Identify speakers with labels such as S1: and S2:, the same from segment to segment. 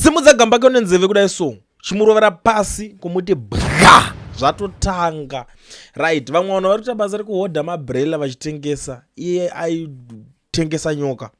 S1: Simudza gamba ke nenzeve kudai so, chimurovera pasi kumuti bwa, zvatotanga. Right, vamwe vanhu vari kuita basa rekuhodha mabrela vachitengesa, iye aitengesa nyoka,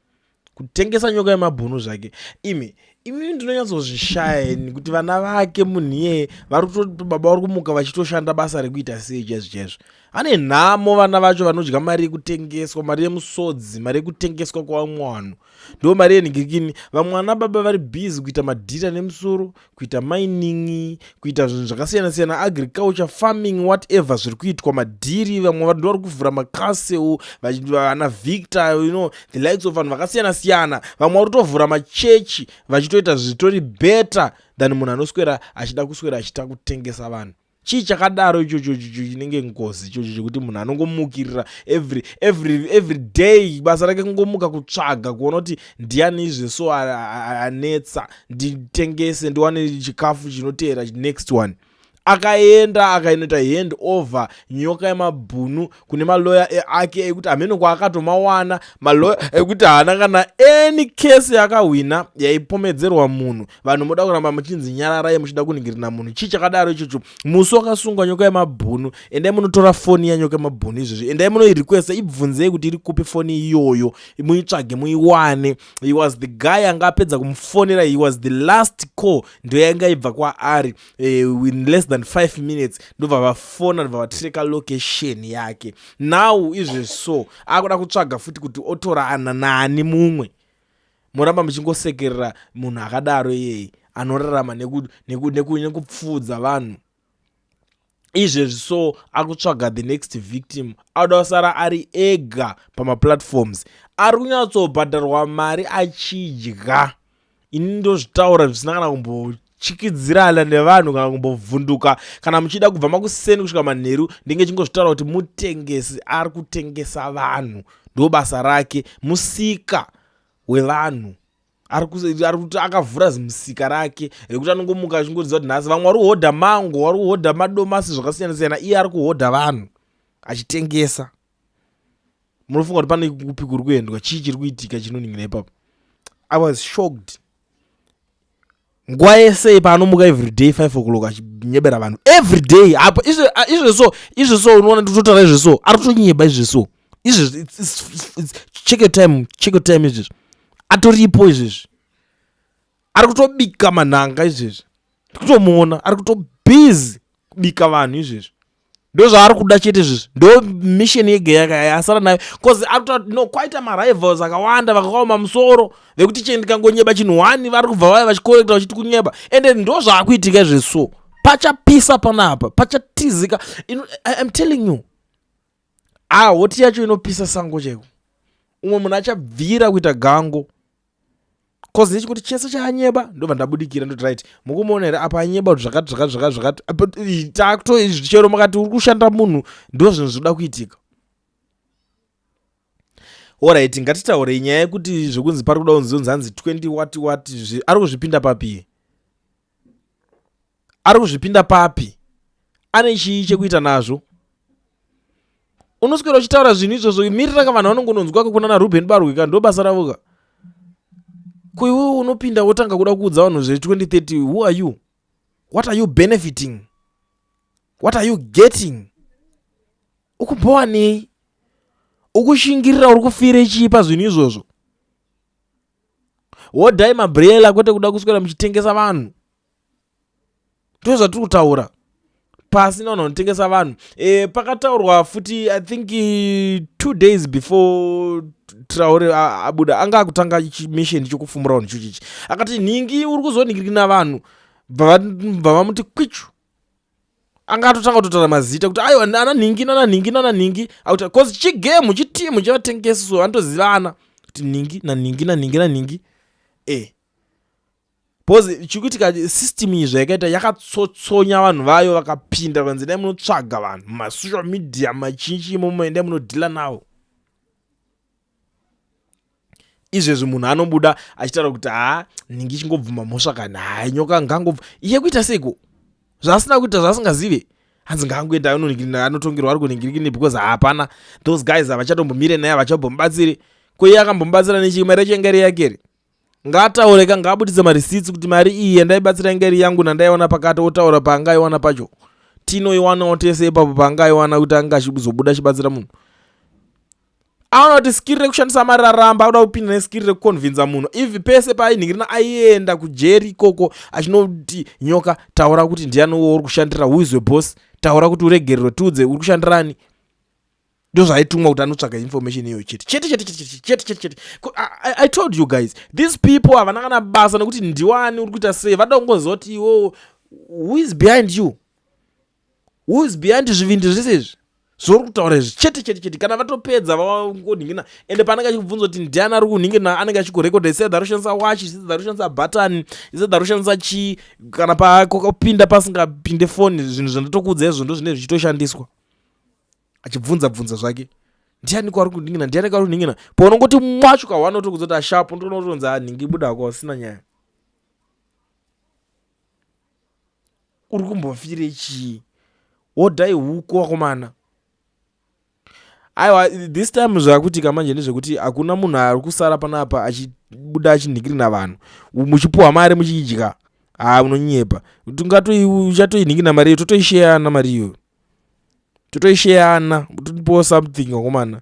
S1: kutengesa nyoka yemabhunu zvake. Imi imi ndinonyatsozvishaya ini kuti vana vake munhu iyeye vari kuto baba vari kumuka vachitoshanda basa rekuita sei chaizvo chaizvo. Ane nhamo vana vacho vanodya mari yekutengeswa, mari yemusodzi, mari yekutengeswa kwavamwe vanhu, ndo mari yenhingirikini. Vamwe vana baba vari busy kuita madhira nemusoro, kuita mining, kuita zvinhu zvakasiyana siyana, agriculture, farming, whatever zviri kuitwa madhiri. Vamwe vanhu vari kuvhura macastle, vana Victor, the likes of vanhu vakasiyana siyana. Vamwe vari kutovhura machechi vachitoita zvitori better than munhu anoswera achida kuswera achiita kutengesa vanhu. Chii chakadaro ichocho chinenge ngozi ichocho chekuti munhu anongomukirira every day, basa rake kungomuka kutsvaga kuona kuti ndiani izve anetsa, nditengese ndiwane chikafu chinoteera next one. Akaenda akainoita hand over nyoka yemabhunu kune maloya ake ekuti hameno kwaakatomawana, maloya ekuti haana kana any case yakahwina yaipomedzerwa munhu. Vanhu muda kuramba muchinzi nyararai, muchida kuningirina munhu. Chii chakadaro ichocho? Musi wakasungwa nyoka yemabhunu, endai munotora foni yanyoka yemabhunu izvozvo, endai munoirequesta, ibvunzei kuti iri kupi foni iyoyo, muitsvage muiwane. He was the guy anga apedza kumufonera. He was the last call, ndo yainga ibva kwaari in less than 5 minutes. Ndobva vafona, ndobva vatreka location yake. Now izvezvi so akuda kutsvaga futi kuti otora ana nani mumwe. Muramba muchingosekerera munhu akadaro iyeye anorarama nekupfuudza vanhu. Izvezvi so akutsvaga the next victim, auda kusara ari ega pamaplatforms, ari kunyatsobhadharwa mari achidya. Ini ndozvitaura zvisina kana kumbochikidzirana nevanhu kana kumbovhunduka. Kana muchida, kubva makuseni kusvika manheru ndinge chingozvitaura kuti mutengesi ari kutengesa vanhu, ndo basa rake, musika wevanhu. Ari kuti akavhura zimusika rake rekuti anongomuka achingoziva kuti nhasi vamwe vari kuhodha mango, vari kuhodha madomasi, zvakasiyana siyana, iye ari kuhodha vanhu achitengesa. Munofunga kuti pane kupi kuri kuendwa? Chii chiri kuitika chinoningira ipapo? I was shocked. Nguva yese paanomuka everyday 5 o'clock achinyebera vanhu everyday apo izvezvo izvezvo unoona nditotaura izvezvo, ari kutonyeba izvezvo izvezvo. Check your time, check your time. Izvezvo atoripo, izvezvi ari kutobika manhanga izvezvi, ndikutomuona ari kutobusy kubika vanhu izvezvi. Ndo zvaari kuda chete izvezvi, ndo mission yega yasara nayo, cause ari no kwaita marivals akawanda vakakaoma musoro vekuti che ndikangonyeba chinhu one vari kubva vaya vachikorekta vachiti kunyeba. Ende ndo zvaakuitika izvezvi. So pachapisa panapa, pachatizika. I'm telling you, ah, hoti yacho inopisa sango chaiko. Umwe munhu achabvira kuita gango, cause ndechikuti chese chaanyeba ndobva ndabudikira, ndoti right, mukumuona here apa anyeba kuti zvakati zvakati zvakati zvakati. Takuto chero makati uri kushanda munhu, ndo zvinhu zvinoda kuitika. Alright, ngatitaurei nyaya yekuti zvekunzi pari kuda kunzi hanzi 20 what what, ari kuzvipinda papi? Ari kuzvipinda papi? Ane chii chekuita nazvo? Unoswera uchitaura zvinhu izvozvo, mirira ka, vanhu vanongononzwako kuna naRuben Barwika, ndo basa ravo ka. Kuiwe unopinda wotanga kuda kuudza vanhu zve2030. Who are you? What are you benefiting? What are you getting? Ukumbowanei? Ukushingirira, uri kufire chii pazvinhu izvozvo? Wodhai mabrela, kwete kuda kuswera muchitengesa vanhu. Ndo zvatiri kutaura, pasina vanhu vanotengesa vanhu. Pakataurwa futi, I think 2 days before Traore abuda, anga akutanga mission chekufumura vanhu ichochichi, akati nhingi uri kuzonhingirikina vanhu, bva vamuti kwichu. Anga atotanga kutotaura mazita kuti aiwa, ana nhingi nana nhingi nana nhingi, akuti cause chigame chitimu chevatengesi, so vanotozivana kuti nhingi nanhingi nanhingi nanhingi. Because chikuitika, system iyi zvayakaita, yakatsotsonya vanhu vayo vakapinda, vanzi dai munotsvaga vanhu mumasocial media machinchi imomo, endai munodhila navo. Izvezvi munhu anobuda achitaura kuti haa, nhingi chingobvuma mhosva kana hai, nyoka ngangobva iye kuita seiko zvaasina kuita, zvaasingazive. Hanzi ngaangoenda anotongerwa ari kunhingirikini, because hapana, those guys havachatombomire naye, havachambomubatsiri. Ko iye akambomubatsira nechii? Mari yacho yanga iri yake here? Ngaataure ka, ngaabuditse mareceipts kuti mari iyi yandaibatsira inga iri yangu nandaiwana pakati, otaura paangaiwana pacho. Tinoiwanawo tese ipapo paangaiwana kuti anga achizobuda achibatsira munhu. Aona kuti skiri rekushandisa mari raramba, akuda kupinda neskiri rekuconvinza munhu. If pese paainhingirina aienda kujeri ikoko achinoti Nyoka, taura kuti ndiani uwo uri kushandira, who is your boss, taura kuti uregererwe, tiudze uri kushandirani. Ndozvaaitumwa kuti anotsvaga information iyoyo chete chete chete chete chete chete chete. I told you guys, these people havana kana basa nekuti ndiwani uri kuita sei. Vada kungoziva kuti iwo who is behind you, who is behind zvivindi zvese izvi zvauri kutaura izvi chete chete chete. Kana vatopedza vangonhingina, ende paanenge achikubvunza kuti ndiani ari kunhingina, anenge achikurekodha. Isedha rushandisa wachi, isedha rushandisa bhatani, isedha rushandisa chii. Kana pakapinda pasingapinde foni, zvinhu zvandatokuudza izvo ndo zvinenge zvichitoshandiswa. Achibvunza bvunza zvake, ndiani kwari kunhingina, ndiani kwari kunhingina. Paunongoti mwacho kahwana otokudza kuti ashapo, ndonotonzi anhingi buda hako, asina nyaya. Uri kumbofire chii? Wodhai huku wakomana. Aiwa, this time zvakuitika manje ndezvekuti hakuna munhu ari kusara panapa achibuda achinhingirina vanhu muchipuhwa mari muchidya. Ha, unonyepa. Uchatoinhingirina mari iyo, totoisheyana mari iyoyo, totoisheyana, totipowo something wakomana,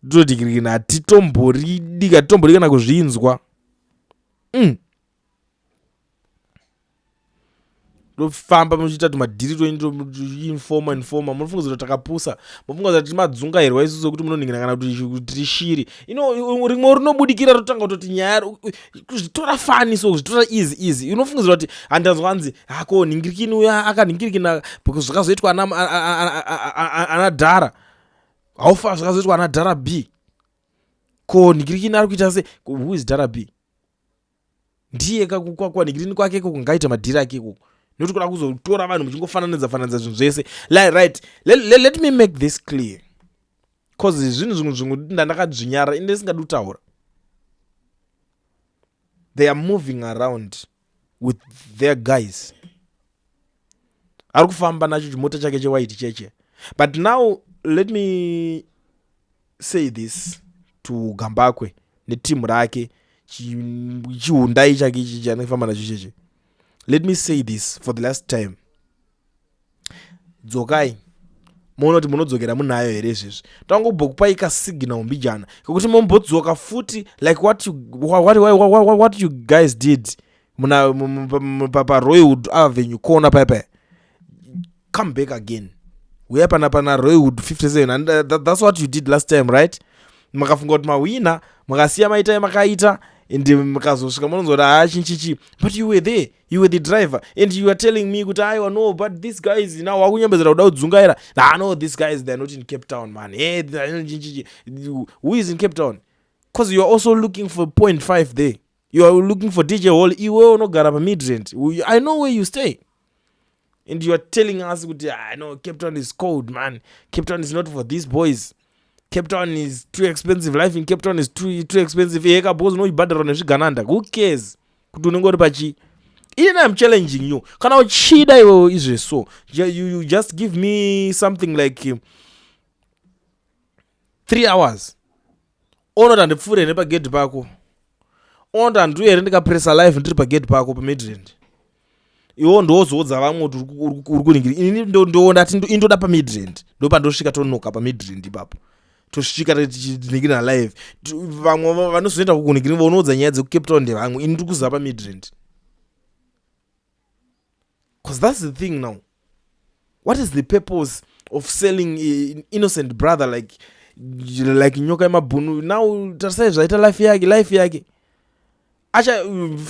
S1: totodigirigina. Hatitomboridi, hatitombori kana kuzvinzwa. Tofamba muchiita tumadhiri twenyu, informa informa. Munofunga kuti takapusa? Munofunga kuti timadzungairwa isusu ekuti munonhingira kana kuti tiri shiri ino? Rimwe rinobudikira rotanga kutoti nyaya, kuzvitora fani, so kuzvitora easy easy. Unofungidzira kuti handanzwa hanzi hako nhingirikini uya akanhingirikina because zvakazoitwa ana dhara haufa, zvakazoitwa ana dhara b. Ko nhingirikini ari kuita se who is dhara b? Ndiye kakwanhigirini kwake ikoko, ngaita madhiri ake ikoko, nokuti kuda kuzotora vanhu muchingofananidza fananidza zvinhu zvese. Right, let me make this clear, cause zvinhu zvimwe zvimwe ndandakadzvinyara inde singadi kutaura. They are moving around with their guys. Ari kufamba nacho chimota chake chewhite cheche. But now let me say this to Gambakwe netimu rake, chihundai chake ichi chanofamba nacho cheche. Let me say this for the last time: dzokai muona kuti munodzokera munayo here izvezvi. Tangombokupai kasignal mbijana kekuti mumbodzoka futi, like what you guys did muna paRoywood Avenue corner paipai. Come back again, uya pana Roywood 57, and that's what you did last time, right? Makafunga kuti mawina, makasiya maita makaita, and mukazosvika munonzwa kuti haa, chinchichi. But you were there, you were the driver, and you are telling me kuti aiwa, no, but these guys now wakunyembedzera kuda kudzungaira. Ah, no, these guys, they are not in Cape Town, man. Hey, who is in Cape Town? Because you are also looking for point five there. You are looking for DJ Hall. Iwe unogara paMidrand, I know where you stay, and you are telling us kuti, ah, no, Cape Town is cold, man. Cape Town is not for these boys. Cape Town is too expensive. Life in Cape Town is too expensive. Eka, because unoibhadharwa nezvigananda. Who cares kuti unenge uri pachi? Inini I'm challenging you. Kana uchida iwewe izveso, you just give me something like 3 hours. Onoti handipfuure here pagedhi pako? Onoti handiuye here ndikapresa live ndiri pagedhi pako paMidrand? Iwo ndozoudza vamwe kuti uri kuningira. Inini ndati indoda paMidrand, ndopandosvika, tonoka paMidrand ipapo, tosvika tichiningirina live. Vamwe vanozoenda kukuningirina, vonoudza nyaya dzekuCape Town ndevamwe. Ini ndiri kuziva paMidrand, because that's the thing now. What is the purpose of selling innocent brother like Nyoka Yemabhunu? Now tarisai zvaita life yake, life yake acha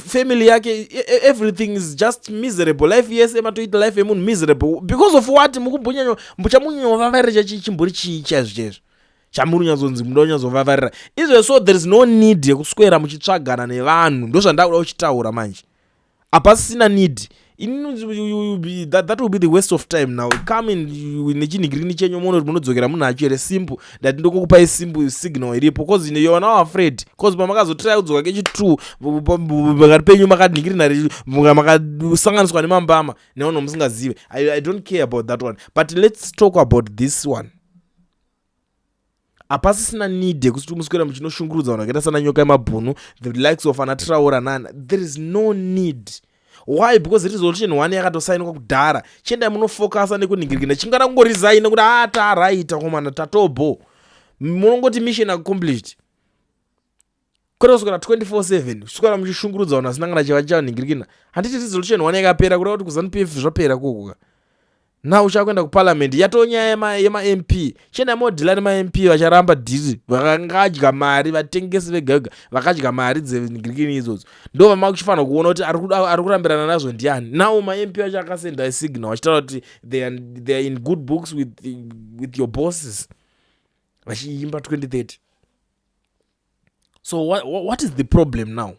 S1: family yake, everything is just miserable. Life yese matoita life yemunhu miserable because of what? Mukumbonyanyo chamunyovavarira chimbori chii chaizvo chaizvo chamuri kunyatsonzi muda kunyatsovavarira izvo? So there is no need yekuswera muchitsvagana nevanhu. Ndozvandakuda kuchitaura manje. Hapasisina need. That will be the waste of time. Now come in nechinhigirini chenyu, muone kuti munodzokera munacho here. Simple. Ndati ndokukupai simple signal iripo, cause you are now afraid, cause pamakazotry kudzoka kechi2 pakati penyu makadhingirina, makasanganiswa nemambama nevanhu vamusingazive. I don't care about that one, but let's talk about this one. Hapasisina need yekuti muswera muchinoshungurudza vanhu vakaita sana Nyoka yemabhunu, the likes of ana Traora nana. There is no need. Why? Because resolution 1 yakatosainwa kudhara. Chiendai munofokasa nekunhingirikina. Chingana kungorisaina kuti a taraita komana, tatobho, munongoti mission accomplished, kwete kuswera 24/7 kuswera muchishungurudza vanhu vasina kana chiva chanhingirikina. Handiti resolution 1 yakapera, kureva kuti kuZANU PF zvapera kokuka. Now uchakuenda kuparliament, yatonyaya yemaMP. Chiendai modeala nemaMP vacharamba deal, vakangadya mari, vatengesi vega vega vakadya mari dzenhingirikini idzodzo. Ndo vamakuchifanira kuona kuti ari kurambirana nazvo ndiani. Now maMP vacho akasenda signal vachitaura kuti they are in good books with your bosses, vachiimba 2030. So what is the problem now?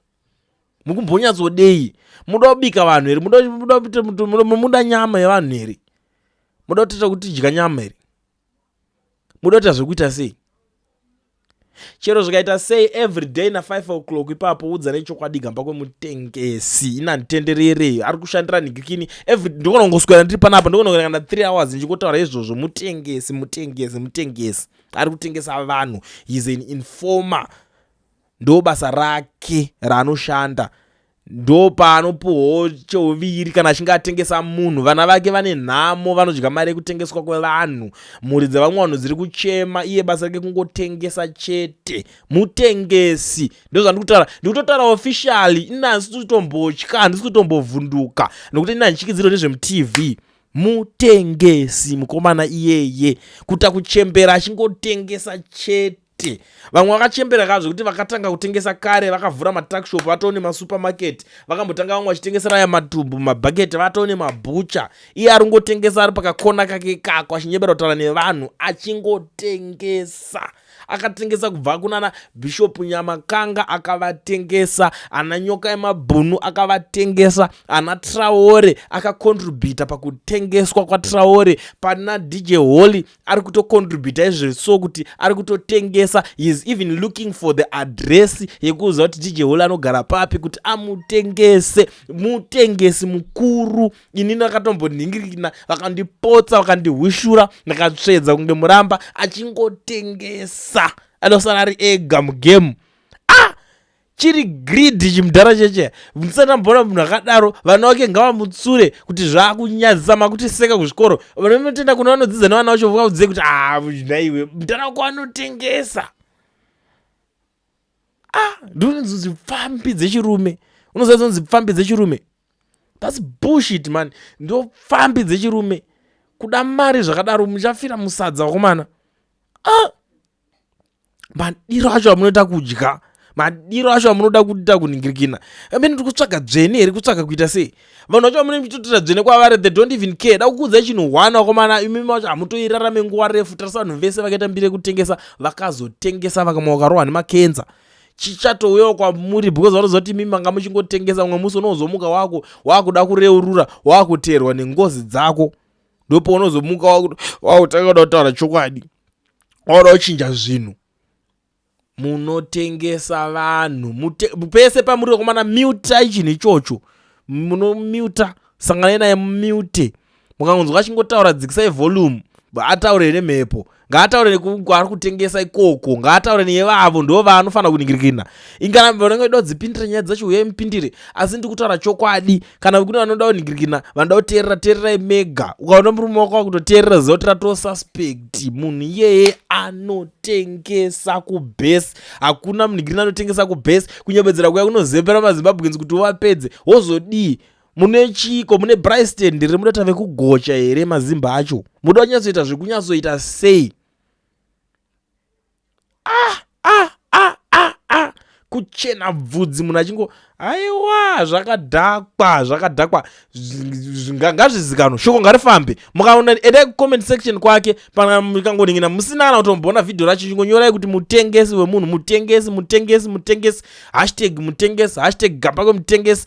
S1: Mukumbonyatsodei? Muda kubika vanhu here? Muda nyama yevanhu here? Muda kutoita kuti dya nyama here? Muda kuita zvekuita sei? Chero zvikaita sei, every day na5 o'clock ipapo, udza nechokwadi. Gamba kwemutengesi inanditenderere ari kushandira nhingikini every. Ndogona kungoswera ndiri panapa, ndogona kuenda kana 3 hours ndichingotaura izvozvo. Mutengesi, mutengesi, mutengesi ari kutengesa vanhu. Is an informer, ndo basa rake raanoshanda, ndo paanopuhwawo cheuviri kana achinge atengesa munhu. Vana vake vane nhamo, vanodya mari yekutengeswa kwevanhu. Mhuri dzevamwe vanhu dziri kuchema, iye basa rake kungotengesa chete. Mutengesi, ndo zvandiri kutaura. Ndiri kutotaura officially. Ini handisi kutombotya, handisi kutombovhunduka, nokuti ini handichikidziro nezvemuTV. Mutengesi mukomana iyeye, kuita kuchembera achingotengesa chete. Vamwe vakachembera kazvo kuti vakatanga kutengesa kare, vakavhura matuckshop, vatoo nemasupermarket. Vakambotanga vamwe vachitengesera aya matumbu, mabhaketi, vatoo nemabhucha. Iye ari ngotengesa ari pakakona kake kako, achinyebera kutaura nevanhu, achingotengesa. Akatengesa kubva kunana Bishop Nyamakanga, akavatengesa ana Nyoka yemabhunu, akavatengesa ana Traore, akacontributa pakutengeswa kwaTraore. Pana DJ Holly ari kutocontributa izvezvo kuti ari kutotengesa. He is even looking for the address yekuziva kuti DJ Holly anogara papi kuti amutengese. Mutengesi mukuru. Inini akatombonhingirina, vakandipotsa, vakandihwishura, ndakatsvedza kunge muramba. Achingotengesa, anosara ari ega mugame. Ah, chiri greedy chimudhara cheche. Ndisati ndamboona munhu akadaro. Vana vake ngavamutsure kuti zvaakunyadzisa, makutiseka kuzvikoro. Vanotenda kuna vanodzidza nevana vacho, vaudzei kuti a naiwe mudhara wako anotengesa. Ah, ndinonzi pfambi dzechirume. Unoziva dzinonzi pfambi dzechirume? That's bullshit, man. Ndo pfambi dzechirume, kuda mari zvakadaro. Muchafira musadza, vakomana. Ah, madiro acho amunoita kudya, madiro acho amunoda kuita kunhingirikina. Amene ndiri kutsvaga dzvene here? Kutsvaga kuita sei? Vanhu vacho vamunenge muchitotora dzvene kwavari, they don't even care. Da kukuudzai chinhu one, vakomana, imimi vacho hamutoirarame nguva refu. Tarisa vanhu vese vakaita mbiri yekutengesa, vakazotengesa vakamwe vakarohwa nemakenza. Chichatouyawo kwamuri because vanoziva kuti imimi manga muchingotengesa. Mumwe musi unozomuka wako wakuda kureurura, wakuteerwa nengozi dzako. Ndopaunozomuka wakutanga kuda kutaura chokwadi, wakuda kuchinja zvinhu. Munotengesa vanhu pese pamuri, vakomana. Mutai chinhu ichocho, munomuta. Sanganai naye, mute. Mukangonzwa achingotaura, dzikisai volume. Ataure nemhepo, ngaataure kwaari kutengesa ikoko, ngaataure nevavo, ndo vaanofanira kuningirikina. Ingana vanenge vaida kudzipindira nyaya dzacho, uyai mupindire, asi ndiri kutaura chokwadi. Kana kune vanoda kuningirikina, vanoda kuteerera, teererai mega. Ukaona murume wako wakutoteerera, ziva kuti ratoo suspect. Munhu iyeye anotengesa kubhesi. Hakuna munhingirina anotengesa kubhesi. Kunyembedzera kuya kunozembera maZimbabweans kuti uvapedze, wozodii? Mune chiko? Mune braai stand here? Muda tave kugocha here? Mazimba acho muda kunyatsoita zvekunyatsoita sei? Ah, ah, ah, ah, ah. Kuchena bvudzi munhu achingo, aiwa, zvakadhakwa, zvakadhakwa. Ngazvizikanwe, shoko ngarifambe. Mukaona, endai kucomment section kwake. Pana mukangoningina musina kana kutomboona vhidhio racho, chingonyorai kuti mutengesi wemunhu, mutengesi, mutengesi, mutengesi, #mutengesi, #Gambakwe mutengesi,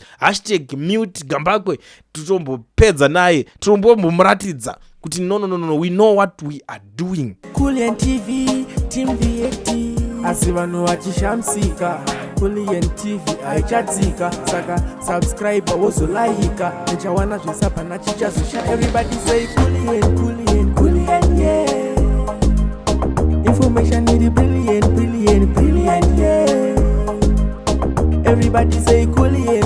S1: #mute Gambakwe. Totombopedza naye, tombombomuratidza kuti no, no, no, no, we know what we are doing.
S2: Kulian TV, Team VAT. Asi vanhu vachishamisika, Kulian TV haichatsika. Saka subscribe, wozolaika, nichawana zvesapana chichazosha. Everybody say Kulian, Kulian, Kulian, yeah. Information iri brilliant, brilliant, brilliant, yeah. Everybody say Kulliant.